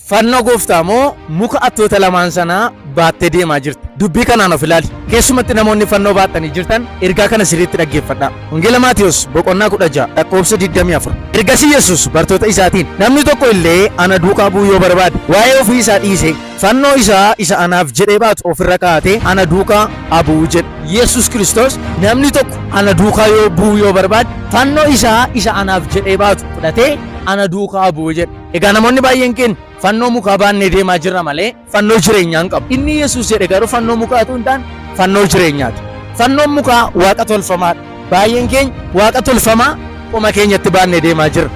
Fannoo gooftaa moo muka attoota lamaan sanaa baattee deemaa jirta? Dubbii kanaan of ilaali. Keessumatti namoonni fannoo baattanii jirtan ergaa kana sirriitti dhaggeeffadhaa. Wangeela Maatewos boqonnaa 16 lakkoofsa 24. Ergasii Yesuus bartoota isaatiin, Namni tokko illee ana duukaa bu'uu yoo barbaade, waa'ee ofii isaa dhiisee, fannoo isaa isa anaaf jedhee baatu of irra kaa'atee ana duukaa haa bu'u jedhe. Yesuus Kiristoos namni tokko ana duukaa yoo bu'uu yoo barbaade, fannoo isaa isa anaaf jedhee baatu fudhatee ana duukaa haa bu'u jedhe. Egaa namoonni baay'een keenya fannoo mukaa baannee deemaa jirra malee fannoo jireenyaa hin qabnu. Inni Yesuus jedhe garuu fannoo mukaa utuu hin taane fannoo jireenyaati. Fannoon mukaa waaqa tolfamaadha. Baay'een keenya waaqa tolfamaa qoma keenyatti baannee deemaa jirra.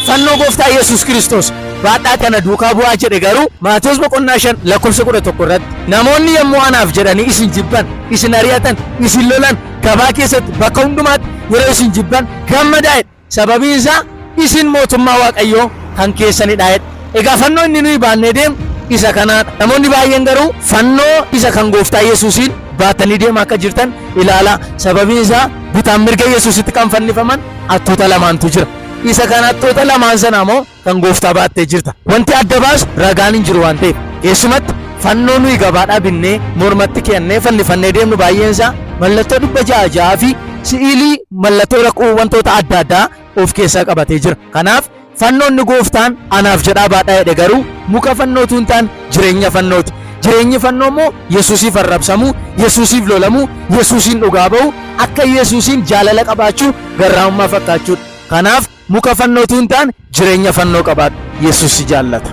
Fannoo gooftaa Yesuus Kiristoos baadhaati ana duukaa bu'aa jedhe garuu Maatewos boqonnaa 5 lakkoofsa 11 irratti namoonni yommuu anaaf jedhanii isin jibban, isin ari'atan, isin lolan, gabaa keessatti bakka hundumaatti yeroo isin jibban gammadaa jedhe. Sababiin isaa isin mootummaa Waaqayyoo kan keessanidha jedhe. Egaa fannoo inni nuyi baannee deemnu isa kanaadha. Namoonni baay'een garuu fannoo isa kan gooftaa Yesuusiin baatanii deemaa akka jirtan ilaalaa. Sababiin isaa bitaan mirga Yesuusitti kan fannifaman hattoota lamaantu jira. Isa kan hattoota lamaan sanaa moo kan gooftaa baattee jirta. Wanti adda baasu ragaan hin jiru waan ta'eef. Keessumatti fannoo nuyi gabaadhaa binnee mormatti keeyannee fannifannee deemnu baay'een isaa mallattoo 606 fi si'iilii mallattoo rakkoo wantoota adda addaa of keessaa qabatee jira. Kanaaf fannoonni gooftaan anaaf jedhaa baadhaa jedhe garuu muka fannootu hin taane jireenya fannooti. Jireenyi fannoo immoo Yesuusiif arrabsamuu, Yesuusiif lolamuu, Yesuusiin dhugaa ba'uu, akka Yesuusiin jaalala qabaachuu, garraamummaa fakkaachuudha. Kanaaf muka fannootu hin taane jireenya fannoo qabaadhu. Yesuus si jaallata.